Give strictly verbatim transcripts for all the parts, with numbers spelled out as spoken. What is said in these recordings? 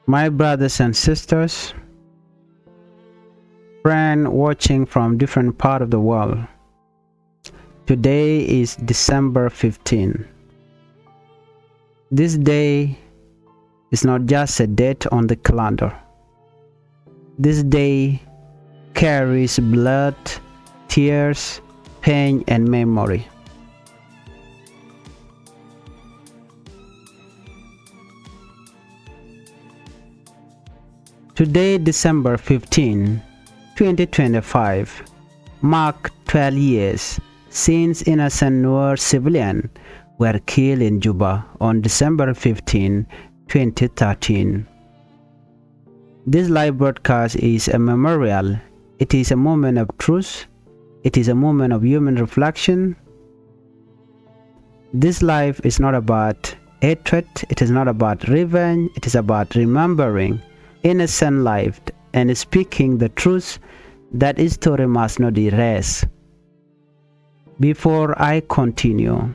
My brothers and sisters, friend watching from different part of the world, today is December fifteen. This day is not just a date on the calendar. This day carries blood, tears, pain, and memory. Today, December fifteen, twenty twenty-five, mark twelve years since innocent Nuer civilian were killed in Juba on December fifteen, twenty thirteen. This live broadcast is a memorial. It is a moment of truth. It is a moment of human reflection. This life is not about hatred. It is not about revenge. It is about remembering innocent life and speaking the truth that history must not erase. Before I continue,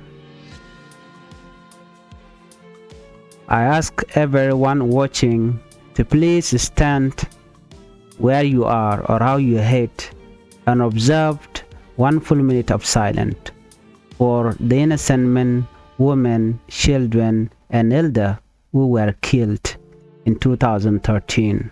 I ask everyone watching to please stand where you are or how you hate and observe one full minute of silence for the innocent men, women, children, and elder who were killed in two thousand thirteen.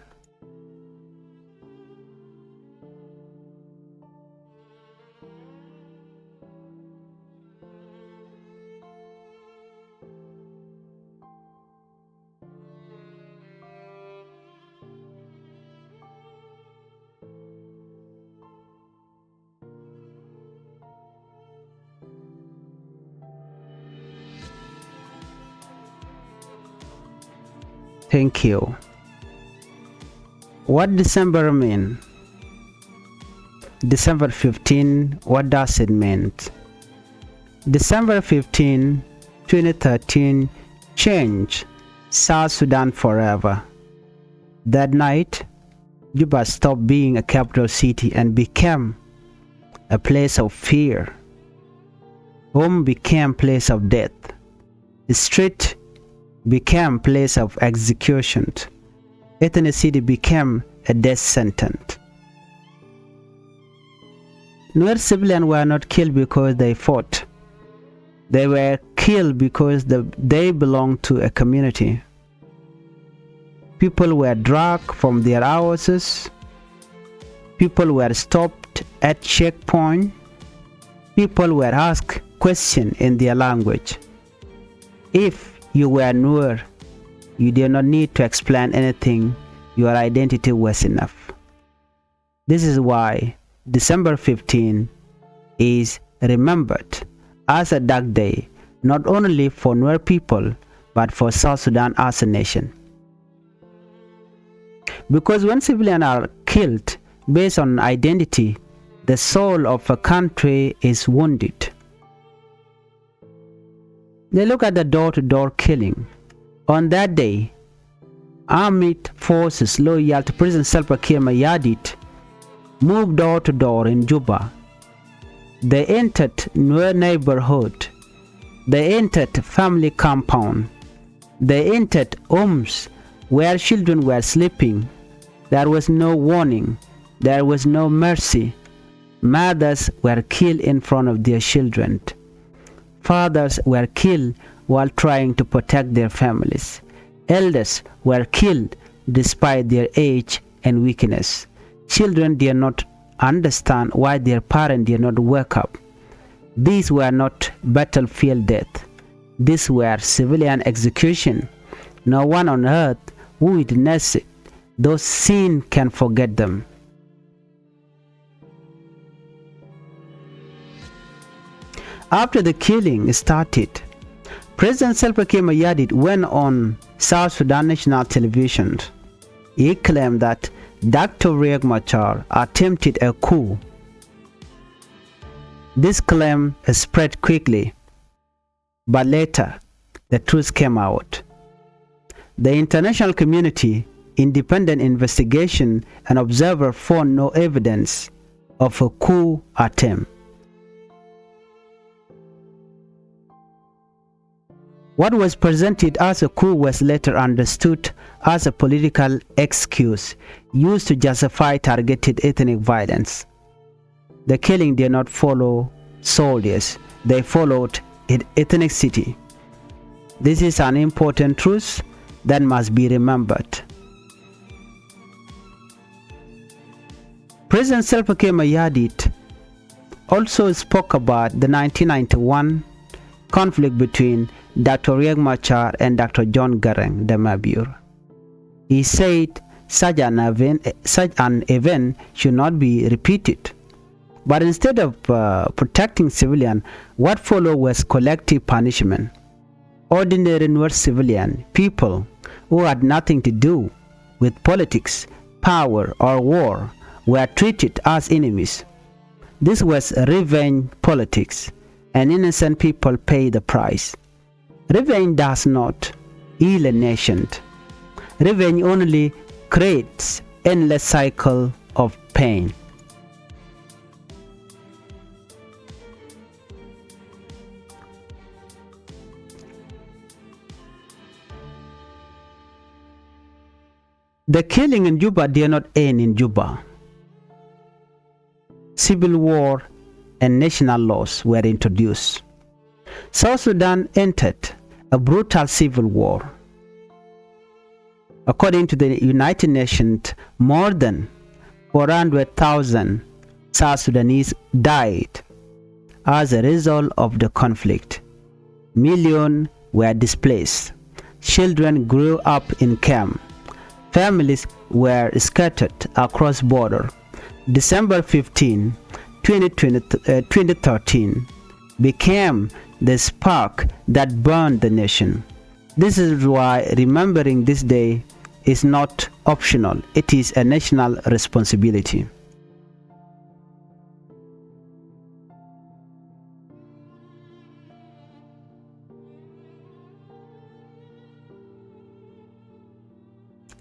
Thank you. What December mean? December fifteen, what does it mean? December fifteen, twenty thirteen changed South Sudan forever. That night, Juba stopped being a capital city and became a place of fear. Home became place of death. The street became place of execution. Ethnicity became a death sentence. Nuer civilians were not killed because they fought. They were killed because the, they belonged to a community. People were dragged from their houses. People were stopped at checkpoint. People were asked questions in their language. If you were Nuer, you did not need to explain anything. Your identity was enough. This is why December fifteen is remembered as a dark day, not only for Nuer people, but for South Sudan as a nation. Because when civilians are killed based on identity, the soul of a country is wounded. They look at the door-to-door killing. On that day, armed forces loyal to President Salva Kiir Mayardit moved door to door in Juba. They entered Nuer neighborhood. They entered family compound. They entered homes where children were sleeping. There was no warning. There was no mercy. Mothers were killed in front of their children. Fathers were killed while trying to protect their families. Elders were killed despite their age and weakness. Children did not understand why their parents did not wake up. These were not battlefield death. These were civilian execution. No one on earth who witnessed those scenes can forget them. After the killing started, President Salva Kiir Mayardit went on South Sudan national television. He claimed that Doctor Riek Machar attempted a coup. This claim spread quickly, but later the truth came out. The international community, independent investigation and observer found no evidence of a coup attempt. What was presented as a coup was later understood as a political excuse used to justify targeted ethnic violence. The killing did not follow soldiers, they followed ethnicity. This is an important truth that must be remembered. President Salva Kiir Mayardit also spoke about the nineteen ninety-one conflict between Doctor Riek Machar and Doctor John Garang de Mabior. He said such an event, such an event should not be repeated. But instead of uh, protecting civilian, what followed was collective punishment. Ordinary Nuer civilian people who had nothing to do with politics, power, or war were treated as enemies. This was revenge politics, and innocent people pay the price. Revenge does not heal a nation. Revenge only creates endless cycle of pain. The killing in Juba did not end in Juba. Civil war and national laws were introduced. South Sudan entered a brutal civil war. According to the United Nations, more than four hundred thousand South Sudanese died as a result of the conflict. Millions were displaced. Children grew up in camp. Families were scattered across border. December fifteen, twenty twenty, uh, twenty thirteen became the spark that burned the nation. This is why remembering this day is not optional. It is a national responsibility.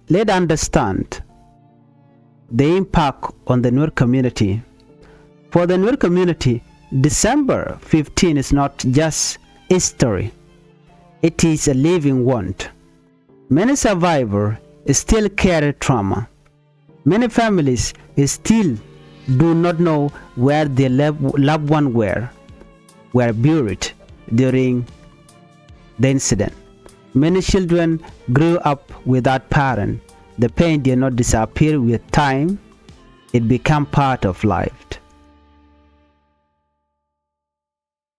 Let understand the impact on the Nuer community. For the Nuer community, December fifteen is not just history. It is a living wound. Many survivors still carry trauma. Many families still do not know where their lov-, loved one were, were buried during the incident. Many children grew up without parents. The pain did not disappear with time. It became part of life.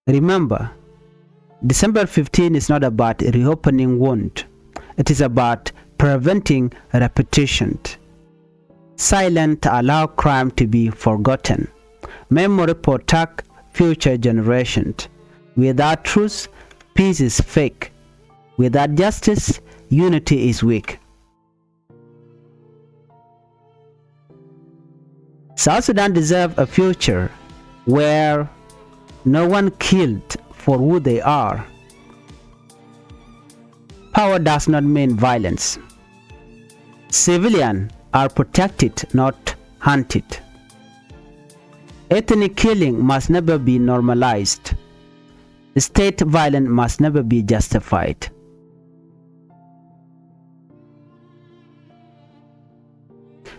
Remember, December fifteen is not about reopening wound. It is about preventing repetition. Silence allow crime to be forgotten. Memory protect future generations. Without truth, peace is fake. Without justice, unity is weak. South Sudan deserve a future where no one killed for who they are. Power does not mean violence. Civilians are protected, not hunted. Ethnic killing must never be normalized. State violence must never be justified.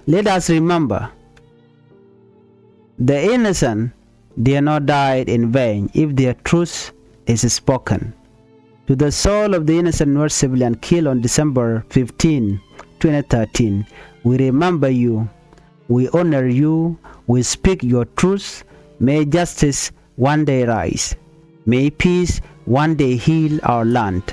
Let us remember, the innocent did not die in vain if their truth is spoken. To the soul of the innocent Nuer civilian killed on December fifteen, twenty thirteen, we remember you, we honor you, we speak your truth. May justice one day rise. May peace one day heal our land.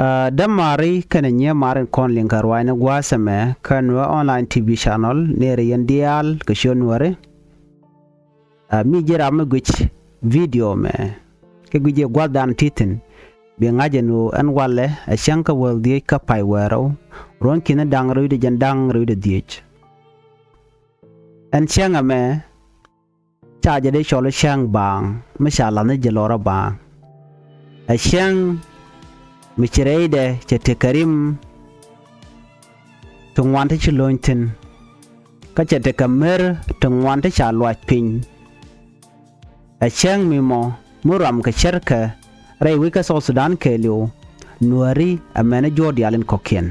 Aa, dämaari kɛnɛ nyiee maari in kɔn liŋ kɛ ruaacni gua̱a̱th ɛmɛ kä Nuer Online T V channel, nɛɛri yɛn diaal kɛ ciöt Nuääri. Aa, mi ji̱ ram mi guic video mɛ, kɛ guic jɛ gua̱thdan ti thi̱n, bi ŋa̱c ɛn ɣöö ɛn walɛ ɛ cäŋ kä wäl dhieec kä pay wäl rɛw, ruɔ̱n ki̱ni da̱ŋ rɛw wi̱cdɛ jiɛn da̱ŋ rɛw wi̱cdɛ dhieec. Ɛn cäŋ ɛmɛ, ca jɛ dee cɔl i̱ cäŋ baaŋ mi ca la̱th ni jɛ lɔrä baaŋ. Ɛ cäŋ mi ci rɛydɛ cɛ tekɛ rim ti ŋuan ti ci lo̱ny thi̱n, kä cɛ tekɛ mer ti ŋuan ti ca luac piny. Ɛ cäŋ mi mɔ mi ruam kɛ cärkɛ rɛy wec kä South Sudan kɛɛliw, Nuääri amäni juɔ̱ɔ̱r diaal in kɔ̱kiɛn.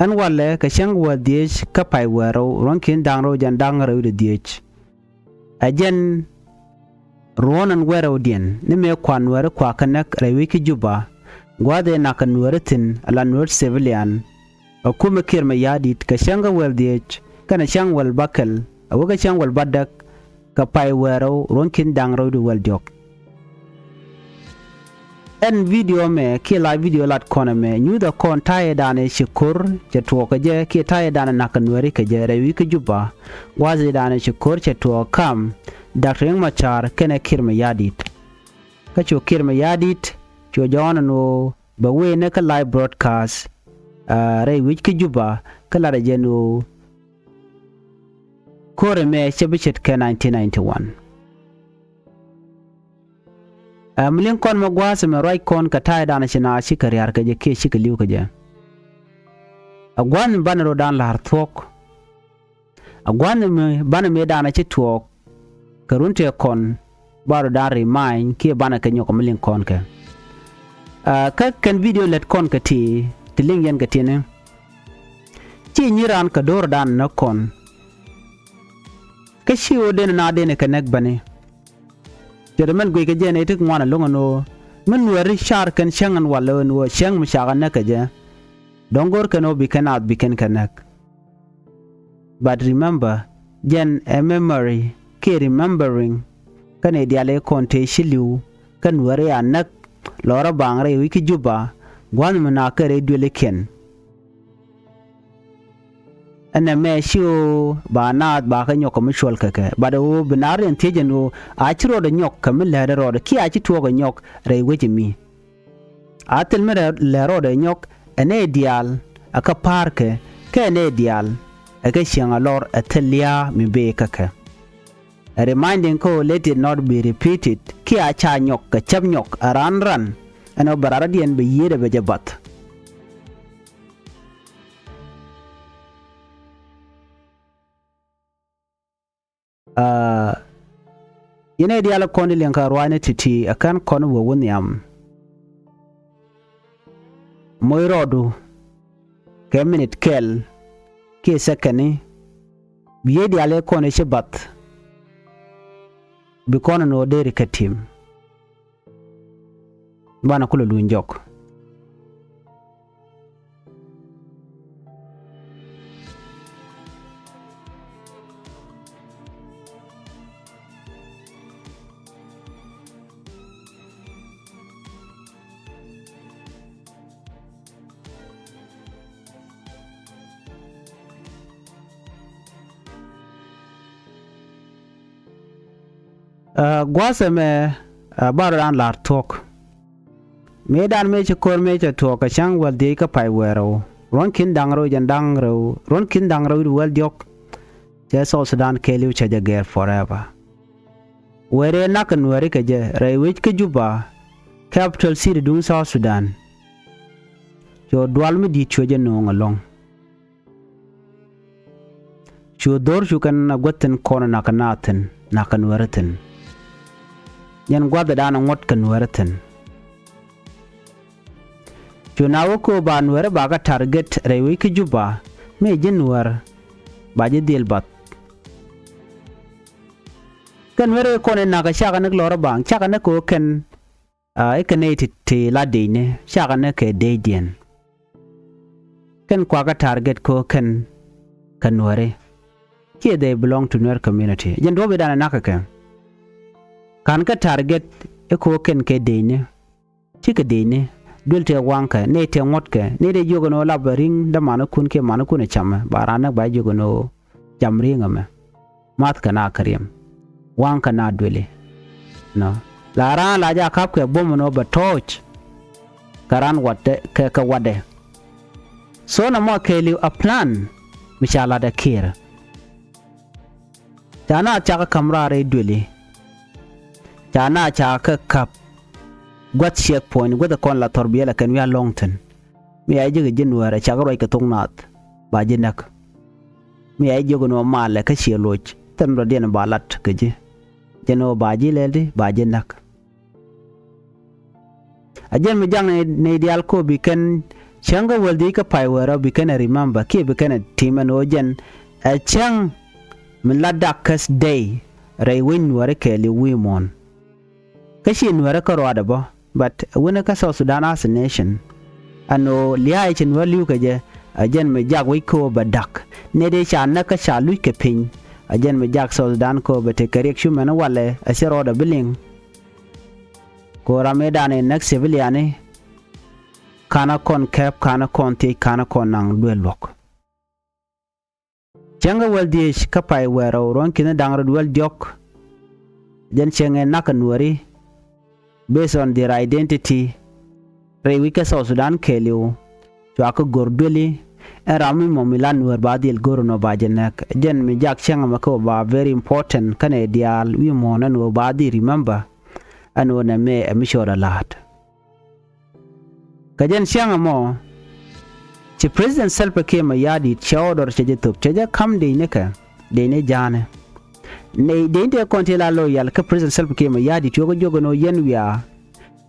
Ɛn walɛ kɛ cäŋ wäl dhieec kä pay wäl rɛw, ruɔ̱n ki̱n da̱ŋ rɛw jɛn da̱ŋ rɛw wi̱cdɛ dhieec. Ɛ jɛn ruɔ̱n ɛn wäl rɛwdiɛn ni mëë kua̱r Nuääri kuakä näk rɛy wec kä Juba, gua̱a̱th ëë na̱k kɛ Nuääri thi̱n ala Nuäär civilian. Ɛ kumɛ Kiir Mayardit kɛ cäŋ kä wäl dhieec kɛnɛ cäŋ wäl bäkɛl a wä kä cäŋ wäl bädäk kɛ pay wäl rɛw, ruɔ̱n ki̱n da̱ŋ rɛw wi̱cdɛ wäl diɔ̱k. Ɛn video mɛ kiɛ la video lat kɔn ɛmɛ nyuthɛ kɔn ta̱yɛ danɛ ci ko̱r cɛ tuɔɔk kɛ jɛ kiɛ ta̱yɛ danɛ na̱k kɛ Nuääri kɛ jɛ rɛy wec kä Juba. Gua̱a̱th ëë danɛ ci ko̱r cɛ tuɔɔk kam Doctor Riek Machar kɛnɛ Kiir Mayardit. Kä cu Kiir Mayardit cu jɔɔn ɛn ɣöö bɛ wëë ni kä live broadcast, ah, rɛy wec kä Juba kä latdɛ jɛ ɛn ɣöö ko̱r ɛmɛ cɛ bi ce̱tkɛ nineteen ninety-one. Ɛ mi liŋ kɔn mɛ gua̱a̱th ɛmɛ ruac kɔn kɛ ta̱yɛ danɛ ci naath cikɛ ria̱r kɛ jɛ kiɛ cikɛ li̱w kɛ jɛ. Ɛ gua̱a̱th mi banɛ rɔ̱dan la̱r thuɔ̱k. Ɛ gua̱a̱th mi banɛ mëë danɛ ci tuɔɔk kɛ run tëë kɔn ba rɔ̱dan remind kiɛ banɛ kɛ nyɔk mi liŋ kɔn kɛ. Ɛ kä kɛn video lät kɔn kɛ ti ti liŋ yɛn kɛ ti̱ni. Ci nyi raan kɛ do̱r rɔ̱dan näk kɔn. Kä ci ɣöö den na den kɛ näk bäni. Cɛ rɛ mɛn guic kɛ jɛ nɛy ti ŋuan ɛlɔ̱ŋ ɛn ɣöö mi Nuääri car kɛn cäŋ ɛn walɛ ɛn ɣöö cäŋ mi cakɛ näk kɛ jɛ. Dɔ̱ŋ go̱r kɛn ɣöö bi kɛn naath bi kɛn kɛ näk. But remember, jɛn ɛ memory kiɛ remembering. Kä nɛy diaal ëë kɔn tëë ci li̱w kä Nuääri a näk lɔrä baŋ rɛy wec kä Juba, gua̱a̱th mi naath kɛ rɛy duëlikiɛn. Ɛn ɛmɛ ci ɣöö ba naath ba kɛ nyɔk kɛ mi cuɔl kɛ kɛ. But ɣöö bi naath riɛn thiec ɛn ɣöö a ci rɔɔdɛ nyɔk kɛ mi lätdɛ rɔɔdɛ kiɛ a ci tuɔɔk ɛ nyɔk rɛy wec ɛmi. A thil mi lät rɔɔdɛ nyɔk ɛ nɛy diaal ɛ kä pa̱a̱rkɛ kɛ ɛ nɛy diaal ɛ kä cieŋ a lɔr ɛ thil lia̱a̱ mi bëë kä kɛ. Ɛ reminding kä ɣöö let it not be repeated kiɛ a ca nyɔk kɛ cäp nyɔk ɛ raan ran ɛn ɣöö bɛ rɔɔdiɛn bɛ yiëëdɛ bɛ jɛ bath. Aa, yɛn ɛ diaal kɔn di liɛŋ kɛ ruaacni ti̱ti̱ ɛ kɛn kɔn wee wä nhiam. Moc rɔɔdu kɛ minit kɛl kiɛ second ni bi yee diaal ëë kɔn i̱ ci bath. Bi kɔn ɛn ɣöö deri kɛ tim. Banɛ kulɛ luny jɔk. Aa, gua̱a̱th ɛmɛ, aa, ba rɔ̱dan la̱r thuɔ̱k. Mëëdan mëë ci ko̱r mëë cɛ tuɔɔk kɛ cäŋ wäl dhieec kä pay wäl rɛw, ruɔ̱n ki̱n da̱ŋ rɛw jɛn da̱ŋ rɛw, ruɔ̱n ki̱n da̱ŋ rɛw wi̱cdɛ wäl diɔ̱k. Cɛ South Sudan kɛɛliw cɛ jɛ gɛr forever. Wëë rɛy na̱k kɛ Nuääri kɛ jɛ rɛy wec kä Juba, capital city duŋ South Sudan. Cu dual mi di̱i̱t cuɛ jɛ nööŋ ɛlɔ̱ŋ. Cu dho̱r cu kɛn a guäth thi̱n kɔn na̱k kɛ naath thi̱n, na̱k kɛ Nuääri thi̱n. Nyɛn gua̱thdan a ŋuɔ̱t kɛ Nuääri thi̱n. Cu na wä kööb ba Nuääri ba kɛ target rɛy wec kä Juba, mëë ji̱ Nuäär ba ji̱ dhil bath. Kɛn Nuääri kɔn in na̱k kɛ cakɛ näk lɔrä baŋ, cakɛ näk kɛ ɣöö kɛn, aa, i̱ kɛ nɛy ti, ti la dëëcni, cakɛ näk kɛ dëëcdiɛn. Kɛn kuakä target kɛ ɣöö kɛn kɛ Nuääri. Kiɛ they belong to Nuer community. Jɛn duɔ̱ɔ̱pidan ɛ na̱k kɛ kɛ. Ka̱n kä target i̱ kɛ ɣöö kɛn kɛ dëëcni. Cikɛ dëëcni. Duël tëë waŋkɛ, nɛy tëë ŋuɔ̱tkɛ, nɛy tëë jiök ɛn ɣöö lapɛ ri̱ŋ dämanikun kiɛ manikun ɛ camɛ. Ba raan näk ba jiök ɛn ɣöö jam ri̱ŋ ɛmɛ. Mathkɛ na kɛ riɛm. Waŋkɛ na duëli. Nɔ. La raan la jɛ a ka̱pkɛ buɔ̱m ɛn ɣöö bɛ tɔ̱ɔ̱c. Kɛ raan watdɛ, kɛ, kɛ watdɛ. So nɔmɔ kɛɛliw a plan mi ca latdɛ Kiir. Ca naath cakä ka̱m raar rɛy duëli. Ca naath cakä ka̱p gua̱th checkpoint, guäth kɔn la thɔr biɛl ɛ kɛn wi̱i̱ a lɔ̱ŋ thi̱n. Mi a ji̱ ji̱ Nuäär ɛ cak ruac kɛ thok naath, ba ji̱ näk. Mi a ji̱ jiök ɛn ɣöö malɛ kä ciɛ loc, thil mi rɔ̱diɛn ba lat kɛ ji̱. Jɛn ɣöö ba ji̱ lɛl di, ba ji̱ näk. A jɛn mi jak nɛy, nɛy diaal kɔ bi kɛn cäŋ kä wäl dhiec kä pay wäl rɛw bi kɛn ɛ remember kiɛ bi kɛn ɛ tim ɛn ɣöö jɛn ɛ cäŋ mi la darkest day rɛy wec Nuääri kɛɛliw wi̱i̱ muɔ̱ɔ̱n. Kä ci Nuääri kä ruaadɛ bä, but wi̱ni kä South Sudan as a nation. Ɛn ɣöö lia̱a̱ ci Nuäär li̱w kɛ jɛ, ɛ jɛn mi jak wec kɛ ɣöö bɛ da̱k. Nɛy dee ca näk kä ca luc kɛ piny, ɛ jɛn mi jak South Sudan kɛ ɣöö bɛ tekɛ riɛk cu mɛn walɛ, ɛ ci rɔɔdɛ bi liŋ. Kɛ ɣöö ram ëëdan ɛ näk civiliani, ka̱n a kɔn kɛp, ka̱n a kɔn thiec, ka̱n a kɔn naŋ duël luɔ̱k. Cäŋ kä wäl dhiec kä pay wäl rɛw ruɔ̱n ki̱ni da̱ŋ rɛw wäl diɔ̱k. Jɛn cäŋ ɛ na̱k kä Nuääri based on their identity. Rɛy wec kä South Sudan kɛɛliw, cua kä go̱r duëli. Ɛn ram mi mɔ mi la Nuäär ba dhil go̱r ɛn ɣöö ba jɛ näk. Jɛn mi jak cäŋ ɛmɛ kä ɣöö ba very important kä nɛy diaal wi̱i̱ muɔ̱ɔ̱n ɛn ɣöö ba dhil remember. Ɛn ɣöö nɛmɛ ɛ mi cɔɔd a la̱a̱t. Kä jɛn cäŋ ɛmɔ, ci President Salva Kiir Mayardit cɛ order cɛ jɛ thop, cɛ jɛ ka̱m dec ni kɛ, dec ni ja̱a̱nɛ. Nɛy dec ni tëë kɔn ti la loyal kä President Salva Kiir Mayardit, cuɛ kɛ jiök ɛn ɣöö yɛn wiaa,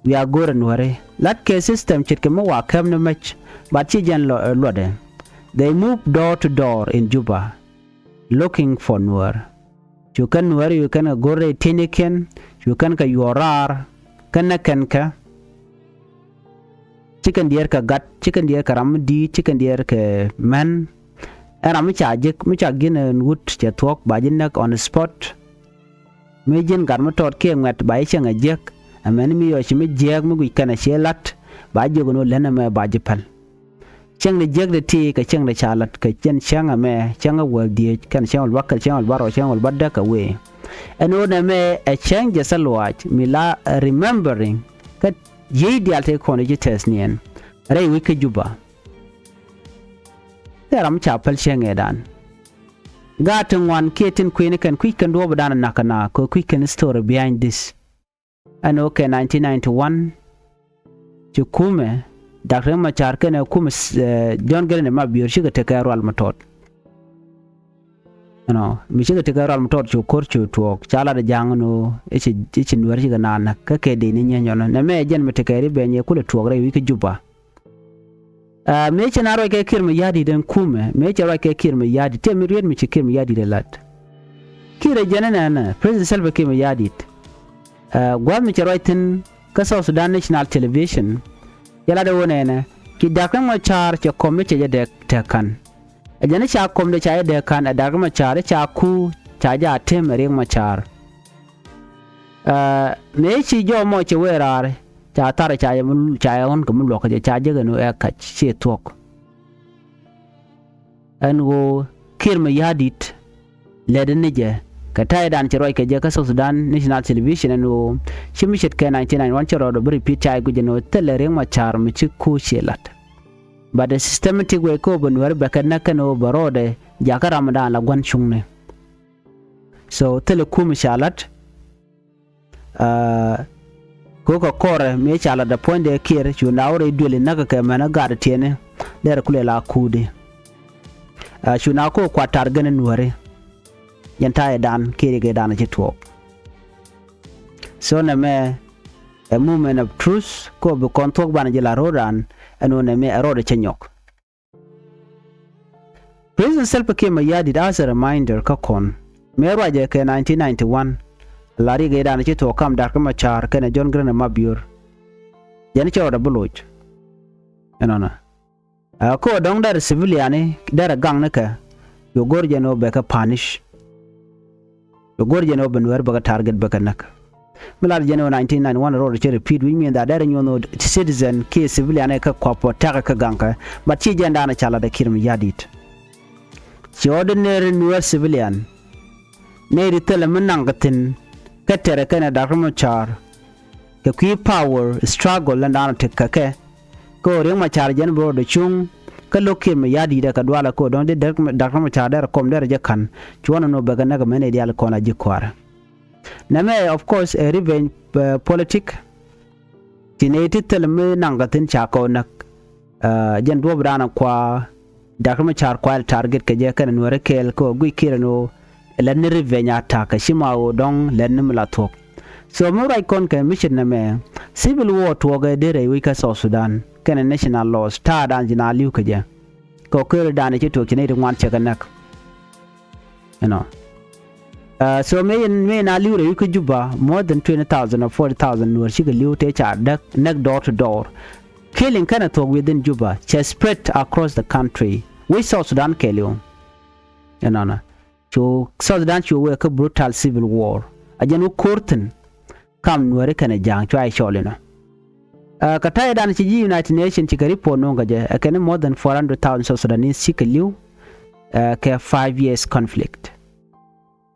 wiaa go̱o̱rɛ Nuääri. Latkɛ system ce̱tkɛ mi wa kɛp ni mec, but ci jɛn lɔ, luɔtdɛ. They move door to door in Juba looking for Nuer. Cu kɛn Nuääri, cu kɛn kɛ go̱r rɛy ti̱nykiɛn, cu kɛn kɛ yuɔr raar, kɛn nɛ kɛn kɛ. Ci kɛn diɛɛr kɛ gat, ci kɛn diɛɛr kɛ ram mi di̱i̱t, ci kɛn diɛɛr kɛ män. Ɛn ram mi ca jiäk, mi ca ji̱n ɛn wut cɛ thuɔ̱k, ba ji̱ näk on the spot. Mi ji̱n gat mi tɔɔt kiɛ ŋuɛ̈t, ba ji̱ cieŋ ɛ jiäk. Ɛ mɛn mi yɔc ci mi jiääk mi guic kɛn ɛ ciɛ la̱t, ba jiök ɛn ɣöö lɛn ɛmɛ ba ji̱ päl. Cäŋ de jiäk de ti kɛ cäŋ de ca lat kɛ jɛn cäŋ ɛmɛ, cäŋ ɛ wäl dhiec, kɛn cäŋ wäl bäkɛl, cäŋ wäl bärɔw, cäŋ wäl bädäk kɛ wee. Ɛn ɣöö nɛmɛ ɛ cäŋ jɛ thil luaac mi la remembering kä yiey diaal tëë kɔn ji̱ tɛth niɛn rɛy wec kä Juba. Thil ram ca päl cäŋ ëëdan. Gaat ti ŋuan kiɛ tin kui̱ni kɛn kui̱c kɛn duɔ̱ɔ̱pdan ɛ nakä na kɛ kui̱c kɛn story behind this. Ɛn ɣöö kɛ nineteen ninety-one, ci kumɛ Dak Riek Machar kɛnɛ kumɛ, eh, John Garang de Mabior cikɛ tekɛ rual mi tɔt. Ɛnɔ, mi cikɛ tekɛ rual mi tɔt cu ko̱r cu tuɔɔk, ca lat ja̱a̱ŋ ɛn ɣöö i̱ ci, i̱ ci Nuäär cikɛ naan näk, kä kɛ dec ni nyieny ɔnɔ. Nɛmɛ jɛn mi tekɛ ri bɛ nyɛ kulɛ tuɔɔk rɛy wi̱i̱ kä Juba. Ah, mëë cɛ na ruac kɛ Kiir Mayardit ɛn kumɛ, mëë cɛ ruac kɛ Kiir Mayardit, tëë mi riet mi ci Kiir Mayardit ɛ lat. Kiir ɛ jɛn ɛnɛnɛ, President Salva Kiir Mayardit. Ah, gua̱a̱th mi cɛ ruac thi̱n kä South Sudan National Television, cɛ lat ɛ ɣöö nɛnɛ, ci Dak Riek Machar cɛ kɔm ni cɛ jɛ dɛk tɛk ka̱n. Ɛ jɛn i̱ ca kɔm de ca jɛ dɛk ka̱n, ɛ Dak Riek Machar, i̱ ca ku, ca jɛ a tem ɛ Riek Machar. Ah, mëë ci jɔw mɔ cɛ wee raar, ca thar ca yɛ mi, ca yɛ ɣɔ̱n kɛ mi luɔk kɛ jɛ, ca jek ɛn ɣöö ɛ kac ciɛ thuɔ̱k. Ɛn ɣöö Kiir Mayardit lɛt ni jɛ kɛ ta̱ydan cɛ ruac kɛ jɛ kä South Sudan National Television ɛn ɣöö ci mi ce̱tkɛ nineteen ninety-one cɛ rɔɔdɛ bi repeat ca yɛ guic ɛn ɣöö thilɛ Riek Machar mi ci ku ciɛ lat. But the systematic way kä ɣöö bɛ Nuäär bɛ kɛ näk kɛn ɣöö bɛ rɔɔdɛ jakä ramdan la gua̱n cuŋni. So thilɛ ku mi ca lat. Ah, kɛ ɣöö kɛ kɔrɛ mëë ca lat ɛ puɔ̱nydɛ Kiir cu na wä rɛy duëli näk kɛ mɛn ɛ gat tiɛni derɛ kulɛ la kuudi. Ah, cu na kɛ ɣöö kuat tar gɛn Nuääri. Jɛn ta̱yɛ dan Kiir kɛ dan ci tuɔɔk. So nɛmɛ ɛ moment of truth kɛ ɣöö bi kɔn thuɔ̱k banɛ ji̱ la ro̱o̱dan ɛn ɣöö nɛmɛ ɛ rɔɔdɛ cä nyɔk. President Salva Kiir Mayardit as a reminder kä kɔn. Mëë ruacɛ kɛ nineteen ninety-one, la rik ëëdan ci tuɔɔk kam Dak Riek Machar kɛnɛ John Garang de Mabior. Jɛn cɛ rɔɔdɛ bi loc. Ɛnɔnɔ. Ɛ, kä dɔ̱ŋ derɛ civilian ni, derɛ gaŋ ni kɛ. Cu go̱r jɛn ɣöö bɛ kɛ punish. Cu go̱r jɛn ɣöö bɛ Nuäär bɛ kɛ target bɛ kɛ näk. Mi lat jɛn ɣöö nineteen ninety-one rɔɔdɛ cɛ repeat, which mean that derɛ nyuɔ̱n ɣöö citizen kiɛ civilian ɛ kɛ kua protect kä gaŋkɛ. But ci jɛn danɛ ca lat ɛ Kiir Mayardit. Ci ordinary Nuer civilian. Nɛy ti thilɛ mi naŋ kɛ thi̱n kä tɛrɛ kɛnɛ Dak Riek Machar. Kɛ kui̱ power struggle lɛn danɔ tekɛ kɛ. Kä ɣöö Riek Machar jɛn bi rɔɔdɛ cuŋ, Kä lo̱k Kiir Mayardit ɛ kɛ dualɛ kɛ ɣöö dɔ̱ŋ di Doctor Machar derɛ kɔm derɛ jɛ ka̱n, cuɔ̱n ɛn ɣöö bɛ kɛ näk mɛn ɛ diaal kɔn a ji̱ kua̱rɛ. Nɛmɛ, of course, ɛ revenge, ɛ, politic. Ci nɛy ti thil mi naŋ kɛ thi̱n ca kɔn näk. Ɛ, jɛn duɔ̱ɔ̱pdan kua Doctor Machar kua target kɛ jɛ kɛnɛ Nuäärä kɛɛl kɛ ɣöö guic Kiir ɛn ɣöö lät ni revenge attack, kä ci ma ɣöö dɔ̱ŋ lät ni mi la thuɔ̱k. So mi ruac kɔn kɛ mission nɛmɛ, civil war tuɔɔkɛ dee rɛy wec kä South Sudan kɛnɛ national laws ta̱a̱dan ji̱ na li̱w kɛ jɛ. Kɛ ɣöö kärdan ci tuɔɔk ci nɛy ti ŋuan cɛ kɛ näk. You know. Uh, so mëë, mëë na li̱w rɛy wec kä Juba, more than twenty thousand or forty thousand Nuäär cikɛ li̱w tëë ca däk näk door to door. Killing kɛnɛ thuɔ̱k within Juba cɛ spread across the country. Wec South Sudan kɛɛliw. Ɛnɔnɔ. Cu South Sudan cu wee kä brutal civil war. A jɛn wä ko̱r thi̱n. Kam Nuääri kɛnɛ Ja̱a̱ŋ cua i̱ cɔl inɔ. Ɛ, kɛ ta̱ydan ci ji̱ United Nations cikɛ report no̱o̱ŋ kɛ jɛ, ɛ kɛn more than four hundred thousand South Sudanese cikɛ li̱w, ɛ, kɛ five years conflict.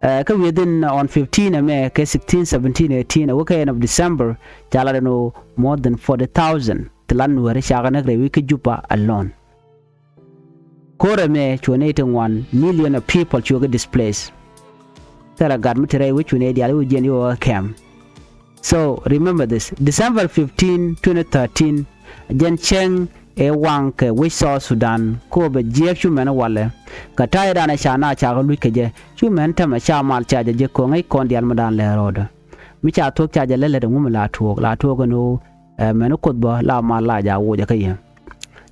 Ɛ, kä within on fifteen ɛmɛ, kɛ sixteen, seventeen, eighteen, ɛ wä kɛ end of December, ca lat ɛn ɣöö more than forty thousand ti lat Nuääri cakɛ näk rɛy wec kä Juba alone. Ko̱r ɛmɛ cuɛ nɛy ti ŋuan, million of people cuɛ kɛ displace. Thilɛ gat mi te rɛy wec cuɛ nɛy diaal i̱ wä jiɛn i̱ wä kɛm. So remember this, December fifteen, twenty thirteen, jɛn cäŋ ëë waŋ kɛ wec South Sudan, ko̱ bɛ jiɛɛk cu mɛn walɛ. Kɛ ta̱ydan ɛ ca na cakɛ luc kɛ jɛ, cu mɛn tämɛ ca mal ca jɛ jɛ ko̱ŋ i̱ kɔn diaal mi dan lɛ rɔɔdɛ. Mi ca thuɔ̱k ca jɛ lɛ lät ɛŋu mi la tuɔɔk, la tuɔɔk ɛn ɣöö, ɛ, mɛn i̱ Kuoth bä la mal la ja wocɛ kä yɛ.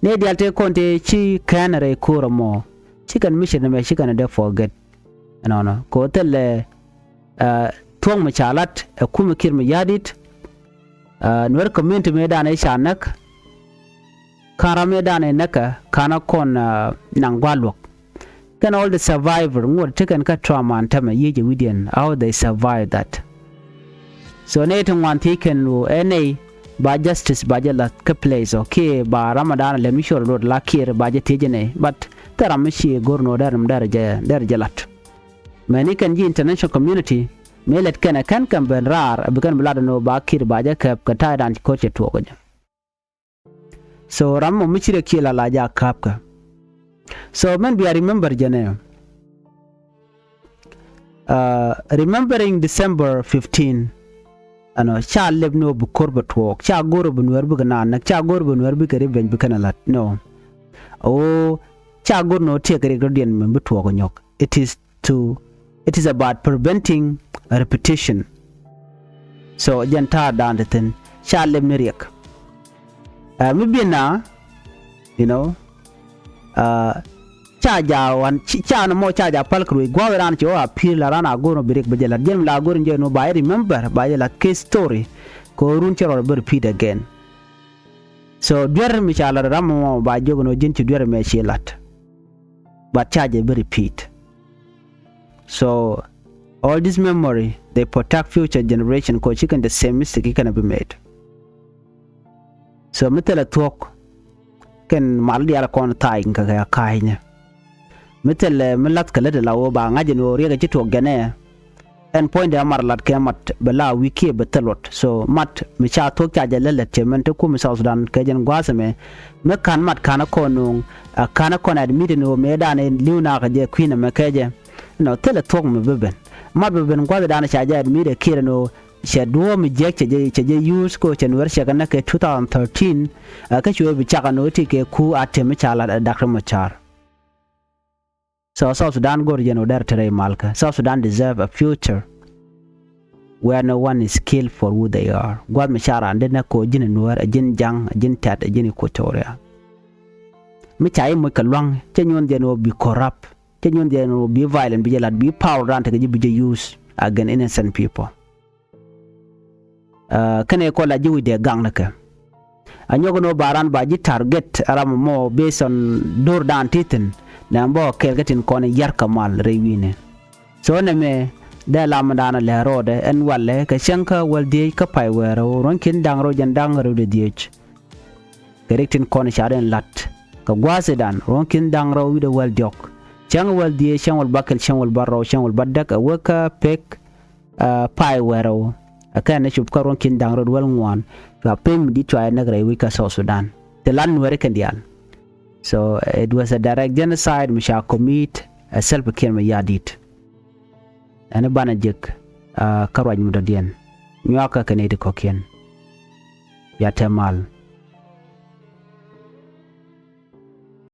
Nɛy diaal tëë kɔn tëë ci kɛn rɛy ko̱r ɛmɔ, ci kɛn mission ɛmɛ ci kɛn dee forget. Ɛnɔnɔ kɛ ɣöö thilɛ, ɛ, thuɔ̱k mi ca lat ɛ kumɛ Kiir Mayardit, ɛ, Nuer community mëëdan ëë ca näk, ka̱n ram mëëdan ëë näkɛ ka̱n a kɔn, ɛ, naŋ gua̱a̱r luɔ̱k. Kɛn all the survivor ŋuɔ̱t tekɛn kä trauma ɛn tämɛ yiëë jɛ wi̱diɛn how they survive that. So nɛy ti ŋuan thiec kɛn ɣöö ɛ nɛy ba justice ba jɛ la̱th kä place ɔ kiɛ ba ramadan lɛm mi cuɔr luɔt la Kiir ba jɛ thiec ɛ nɛy, but thil ram mi ci go̱r ni ɣöö dɛr, dɛr jɛ, dɛr jɛ la̱t. Mɛni kɛn ji̱ international community mëë lɛt kɛn ɛ kɛn kɛn ben raar ɛ bi kɛn bi lat ɛn ɣöö ba Kiir ba jɛ kɛp kɛ ta̱ydan ko̱r cɛ tuɔɔk ɛ jɛ. So ram mɔ mi ci rɛ kiɛ la la ja ka̱pkä. So mɛn bia remember jɛnɛ. Uh, remembering December fifteen. Ɛnɔ ca lep ni ɣöö bi ko̱r bɛ tuɔɔk, ca go̱r ɣöö bi Nuäär bikɛ naan näk, ca go̱r ɣöö bi Nuäär bikɛ revenge bikɛ nɛ la̱t. No. Ɣöö ca go̱r ni ɣöö tiɛɛk rik rɔ̱diɛn mɛn bi tuɔɔk ɛ nyɔk. It is to, it is about preventing a repetition. So jɛn ta̱a̱dan ti thi̱n ca lep ni riɛk. Ɛ, mi bi̱n na, you know, ɛ, ca ja wan, ca ni mɔ ca ja pal kɛ ruec gua̱a̱th ran ci ɣɔw a pi̱i̱r la ran a go̱r ni bi riɛk bi jɛ la̱t. Jɛn mi la go̱r ni jɛ ni ba jɛ remember ba jɛ la̱t case story. Kɛ ɣöö run cɛ rɔɔd bi repeat again. So duer mi ca la̱t ram mɔ ba jiök ni ɣöö ji̱n ci duer mɛ ci la̱t. But ca jɛ bi repeat. So all this memory they protect future generation kɛ ɣöö ci kɛn the same mistake ci kɛn a bi made. So mi thilɛ thuɔ̱k kɛn mal diaal kɔn tha̱a̱c kɛ kɛ a ka̱a̱cnɛ. Mi thilɛ mi la̱th kɛ lät ala ɣöö ba ŋa̱c ɛn ɣöö riɛk ɛ ci tuɔɔk jɛnɛ. Ɛn puɔ̱nydɛ a mar lat kɛ mat bɛ la wi̱i̱ kiɛ bɛ thil luɔt. So mat mi ca thuɔ̱k ca jɛ lät lät cɛ mɛn te kum South Sudan kɛ jɛn gua̱a̱th ɛmɛ. Mi ka̱n mat ka̱n a kɔn nuŋ a ka̱n a kɔn admit ni ɣöö mëëdan in li̱w nakä jɛ kui̱n ɛmɛ kɛ jɛ. Nɔ thilɛ thuɔ̱k mi bi ben. Mat bi ben gua̱a̱thdan ca jɛ admit ɛ Kiir ni ɣöö cɛ duɔ̱ɔ̱p mi jiäk cɛ jɛ, cɛ jɛ use kɛ ɣöö cɛ Nuɛr cɛ kɛ näk kɛ two thousand thirteen. Ɛ kä cuɛ bi cak ɛn ɣöö ti kɛ ku a tɛm mi ca lat ɛ Doctor Machar. So South Sudan go̱r jɛn ɣöö dɛr te rɛy malkä. South Sudan deserve a future where no one is killed for who they are. Gua̱th mi ca raan dee näk kɛ ɣöö ji̱n ɛ Nuäär, ɛ ji̱n Ja̱ŋ, ɛ ji̱n Tɛ̈t, ɛ ji̱n Equatoria. Mi ca i̱ moc kɛ lua̱ŋ, cä nyuɔ̱n jɛn ɣöö bi corrupt, cä nyuɔ̱n jɛn ɣöö bi violent, bi jɛ la̱t, bi power dan tekɛ ji̱ bi jɛ use against innocent people. Ɛ, kɛnɛ kɔ la ji̱ wi̱cdɛ gaŋ ni kɛ. A nyɔk ni wä ba ran ba ji̱ target ram mɔ based on do̱r dan ti thi̱n. Nɛ bä kɛɛl kä tin kɔn yar kä mal rɛy wi̱nɛ. So nɛ mɛ dee lam dan lɛ rɔɔdɛ ɛn walɛ kɛ cäŋ kä wäl dhiec kä pay wɛɛrɛ wä ruɔ̱n ki̱n da̱ŋ rɛw jɛn da̱ŋ rɛw dee dhiec. Kɛ rik tin kɔn ca rɛn la̱t kɛ gua̱a̱th idan ruɔ̱n ki̱n da̱ŋ rɛw wi̱cdɛ wäl diɔ̱k. Cäŋ wäl dhiec, cäŋ wäl bäkɛl, cäŋ wäl bäräw, cäŋ wäl bädäk ɛ wä kä pek. Ɛ, pay wɛɛrɛ wä ɛ kɛn ni cup kä ruɔ̱n ki̱n da̱ŋ rɛw wäl ŋuan. Cua pem mi di̱t cua yɛ näk rɛy wec kä South Sudan. Ti lan Nuɛri kɛn diaal. So it was a direct genocide mi ca commit ɛ Salva Kiir Mayardit. Ɛn i̱ banɛ jek kä ruac mi dɔ̱diɛn nyuakä kɛ nɛy ti kɔ̱kiɛn. Bia te mal.